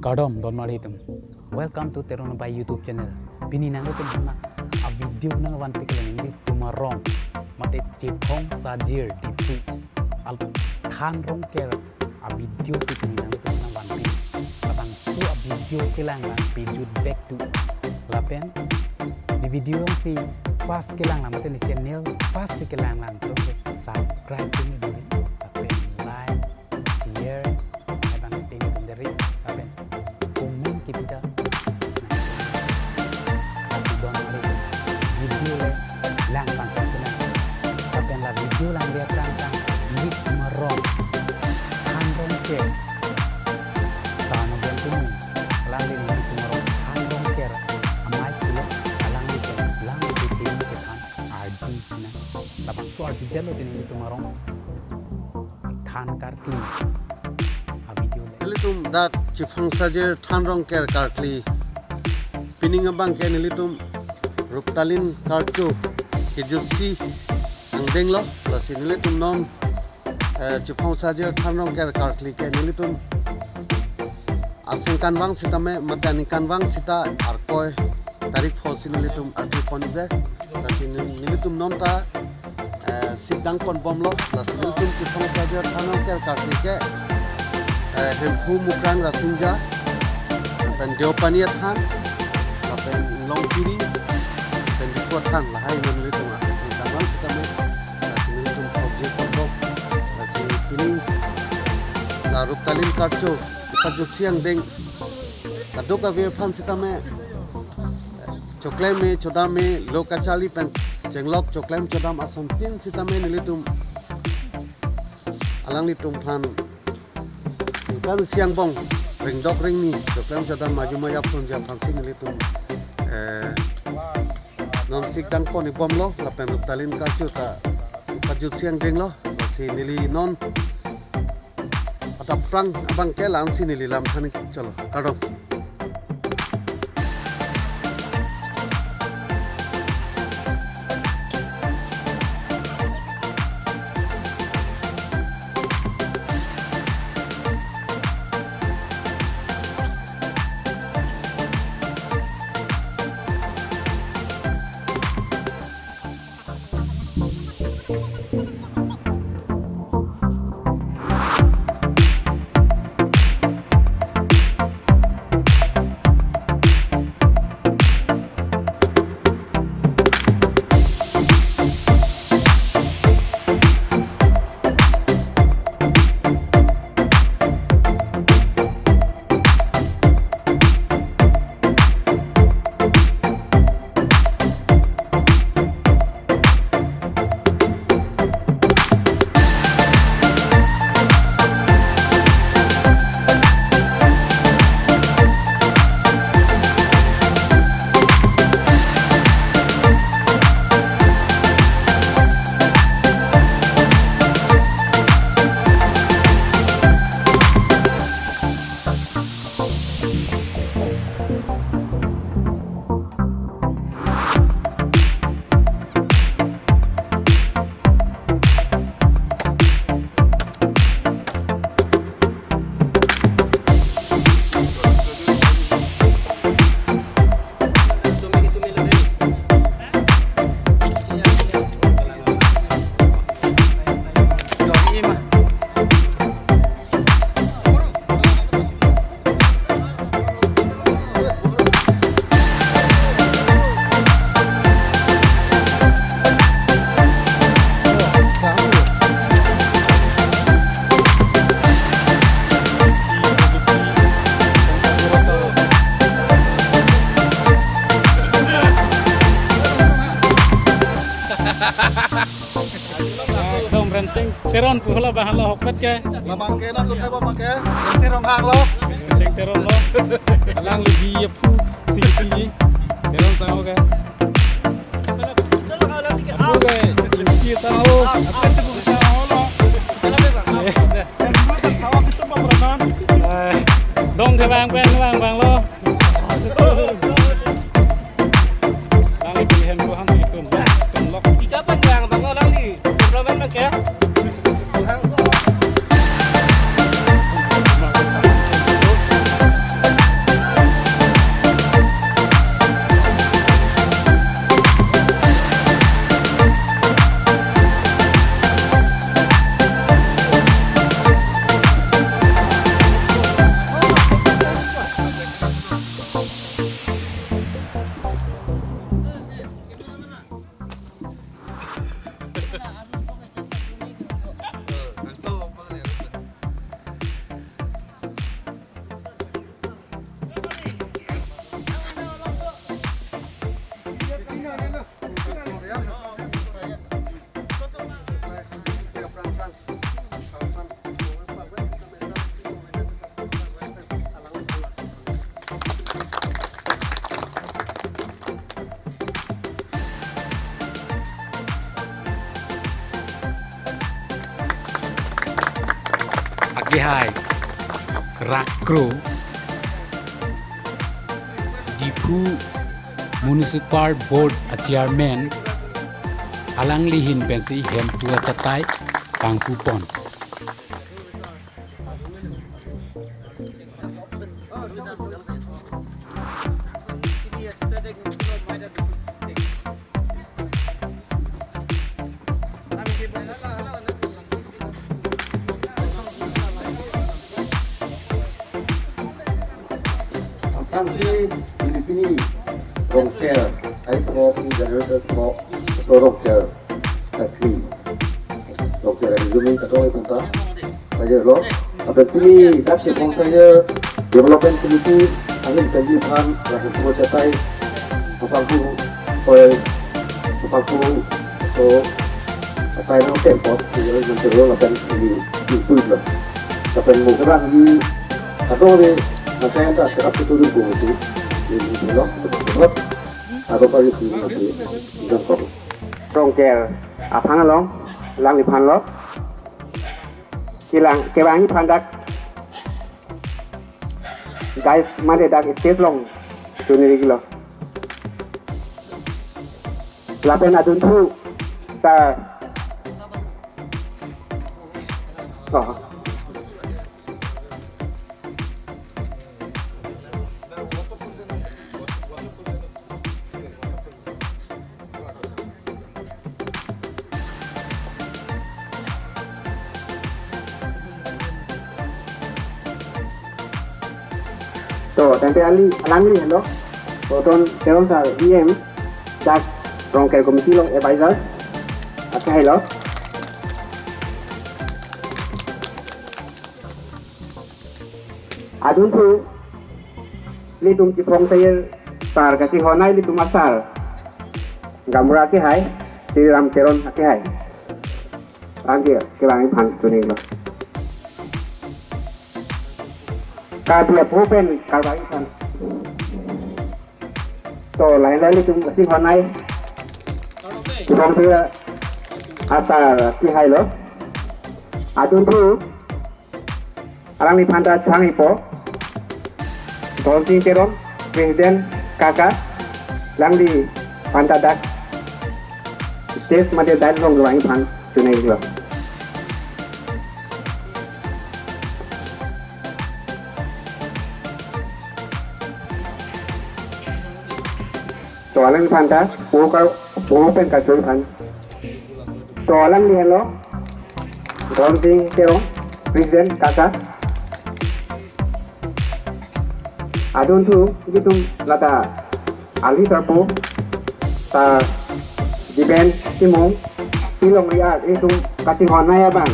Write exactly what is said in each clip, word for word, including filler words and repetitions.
Kardom don mari atum. Welcome to Teron Bai YouTube channel. Pini nanglitum aphan a video nangvanpi ke nelitum arong, mate Chiphong Sajir Diphu, al Than Rongker a video si pini nanglitum aphan nangvanpi. Labangso a video kelang lang pejut back to. Lapen di video si first kelang lang, mate ne channel first si kelang lang, to subscribe to me dulu. Lapen like, share, lapen ting ting deri, lapen comment kepi ta. Lasi don mari video le lang tang tang tang. Lapen la video lang dia tang tang, nelitum arong Than Rongker. Sano ben kumu. Alangli nelitum arong Than Rongker. Amei pulo, alangli pen lang di ting kethan ardi sina. Labangso ardi detlo nelitum arong Than Karkli a video le. Nelitum dak Chiphong Sajir Than Rongker Karkli. Pining abang ke nelitum Ruptalin Karcho kejutsi angdeng lo, lasi nelitum non, eh, Chiphong Sajir Than Rongker Karkli ke nelitum asengkan vang sitame, mate aningkan vang sita Arkoi tarik pho si nelitum ardi pon ave. Lasi nel-, nelitum non ta, eh, sik dang pon bomlo. Lasi nelitum Chiphong Sajir Than Rongker Karkli ke, eh, Hemphu Mukrang Rasinja, lapen Deopani athan, lapen Longkiri, lapen Diphu athan, lahai non nelitum a, nelitum tangwang sitame. Lasi nelitum thokji pon bom. Lasi pini la Ruptalin Karcho kejutsi angdeng, kadokave aphan sitame, choklem me, chodam me, lo kacharli pen chenglok choklem chodam asontin sitame nelitum alanglitum aphan ningkan isi angbong ringdok ringni choklem chodam maju mayap sonja aphan si nelitum, eh, non sik dang pon ibomlo, lapen Ruptalin Karcho ta kejutsi angdeng lo, lasi neli non adap prang abang ke la-an si neli lam than, chalo, kardom. Dong Rensing Teron pu hala bahan lo hokpet ke. Labang ke non kuthai bom ke. Rensing Ronghang lo. Rensing Teron lo. Alang lagi ya phu sing sing. Teron sang ho ke. Apu ke, inti sang ho. Eh, dong ke bang pen bang bang lo. Nang itum hen ko han itum, itum lok. Ika pan yang bang orang ni, problem macam ya. Orang so. Hai, Rakro, Diphu Municipal Board a Chairman, alangli ahin pensi hemphu achatai pangpupon. Aphrangsi pini pini Rongker, ai pini pini generator ko Rongker, Takri. Rongker, resuming katong ipanta. Aja lo. Lapen pini dak si Bongsair Development Committee ahin kali aphan lahai phu achatai apangphu, oi, apangphu, so, asai lo tempo, pini lo nanti lo lapen pini pini lo. Lapen mo kerang di atau di asai anda kerap itu dulu itu. Ini lo. Atau kali itu nanti. Jongkong. Rongker aphang along, alangliphan lo. Kelang, kevang-i aphan dak, guys, mane dak stage along choningri lo. Lapen adunthu ta. Oh. To, tangte ali, alangli henlo. Roton Teron sir, E M, dak Rongker Committee along advisor. Akhai lo. Adunthu, ilitum Chiphongsair sir kachihonai ilitum asar. Gaonbura akehai, Shriram Teron akehai. Rongker, kevang-i aphan choningri lo. Karbi aphu pen kevang-i aphan. To, lahai lahai ilitum kachihonai. Chiphongsair asar akehai lo. Adunthu, alangliphan ta chang-ipo. Dolsing Teron, President Kaka, alangliphan ta dak stage mate dais along kevang-i aphan choningri lo. To, alangliphan ta, po ka, po pen kachoi aphan. To, alangli henlo, Dolsing Teron, President Kaka. Adunthu, ilitum lata alhi tarpo, ta Diben Timung, Pilongri Art, ilitum kachihonai abang.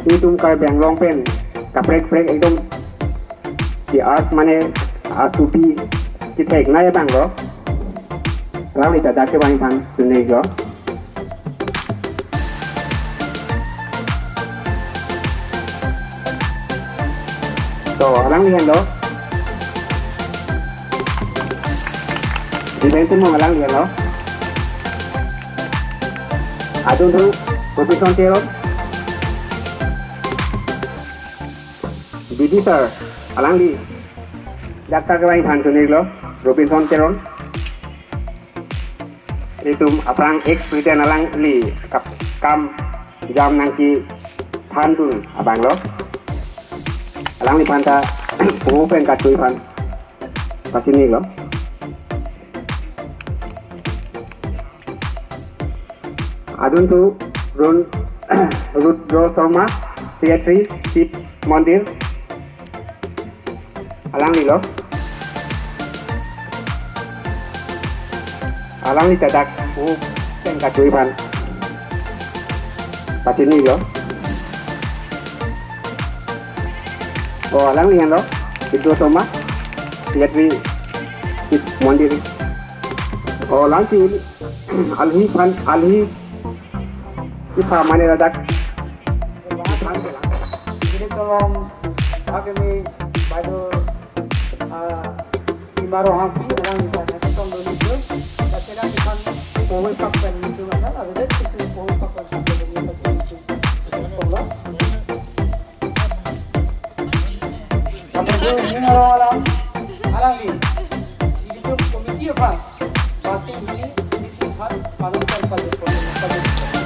Itum Karbi Anglong pen kaprek prek ekdom si art mane art tupi ketheknei abang lo. Alangli ta dak kevang-i aphan choningri lo. To, alangli henlo. Diben Timung alangli henlo. Adunthu, Robinson Teron. B D sir, alangli dak ta kevang-i aphan choningri lo, Robinson Teron. Itum aphrang ex president alangli kap-, kam jam nangkethandun abang lo. Alangliphan ta po pen kachoi aphan pachini lo. Adunthu Run-, Rudra Sharma, Secretary, Shiv Mandir. Alangli lo. Alangli ta dak po pen kachoi aphan pachini lo. O, alangli henlo, Rudra Sharma, Secretary, Shiv Mandir. O, alangli alhi aphan, alhi ipha mane ladak. Ini tolong kami baju, ah, Imaro Hangpi, orang yang tolong dulu itu. Tapi kan ikan kowe pakpen itu ada, ada itu kowe pakpen itu. Tolong. Alam, alangli, Division Committee aphan, party hini, D C aphan, panonton pajut, pajut, pajut.